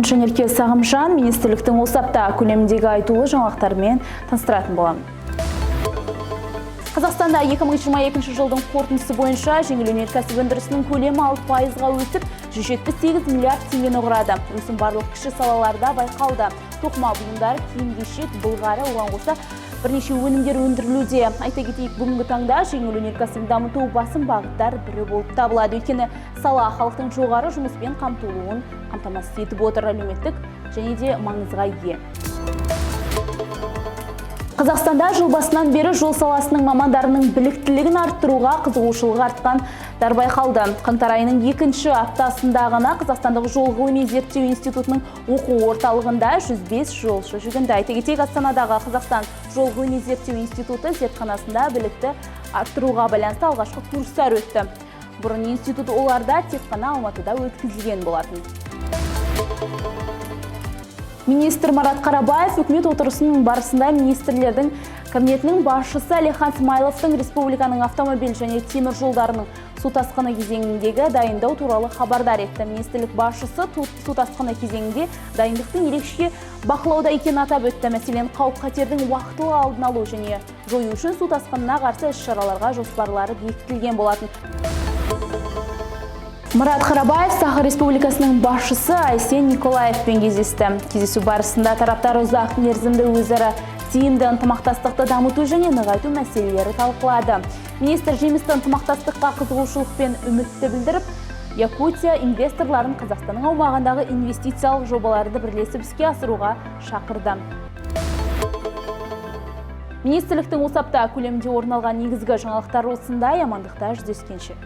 Мен Жанерке Сағымжан. Министрліктің осы апта көлеміндегі айтулы жаңалықтарымен таныстыратын боламын. Қазақстанда 2022 жылдың қорытындысы бойынша жеңіл өнеркәсіп өндірісінің көлемі 6%-ға өсіп, 178 миллиард теңгені құрады. Өсім барлық кіші салаларда байқалды. Тоқыма бұйымдары, киім-кешек, былғары, оған қоса бірнеше өнімдер өндірілуде. Айта кетейік, бүгінгі таңда жеңіл өнеркәсібін дамыту басым бағыттар бірі болып табылады. Өйткені сала халықтың жоғары жұмыспен қамтылуын қамтамасыз етіп отыр, әлеуметтік және де маңызға ие. Қазақстанда жыл басынан бері жол саласының мамандарының біліктілігін арттыруға қызығушылығы артқандар байқалды. Қаңтар айының екінші аптасында ғана Қазақстандық жол ғылыми зерттеу институтының оқу орталығында 105 жолшы жүгінді. Айта кетейік, Астанадағы Қазақстан жол ғылыми зерттеу институты зертханасында білікті арттыруға байланысты алғашқы курстар өтті. Бұрын институт оларда тек қана Алматыда өткізілген болатын. Министр Марат Қарабаев үкімет отырысының барысында Министрлердің кабинетінің басшысы Әлихан Смайловтың республиканың автомобиль және темір жолдарының су тасқыны кезеңіндегі дайындау туралы хабардар етті. Министрлік басшысы су тасқыны кезеңінде дайындықтың ерекше бақылауда екенін атап өтті. Мәселен, қауіп-қатердің уақытылы алдын алу және жою үшін су тасқынына қарсы іс-шараларға жоспарлары бекітілген болатын. Марат Қарабаев Саха Республикасының басшысы Айсен Николаевпен кездесті. Кездесу барысында тараптар ұзақ мерзімді өзара тиімді ынтымақтастықты дамыту және нығайту мәселелері талқылады. Министр жемісті ынтымақтастыққа қызығушылық пен үмітті білдіріп, Якутия инвесторларын Қазақстанның аумағындағы инвестициялық жобаларды бірлесіп іске асыруға шақырды. Министрліктің осы апта көлемінде орын алған негізгі жаңалықтар осындай. Амандықта жүздескенше.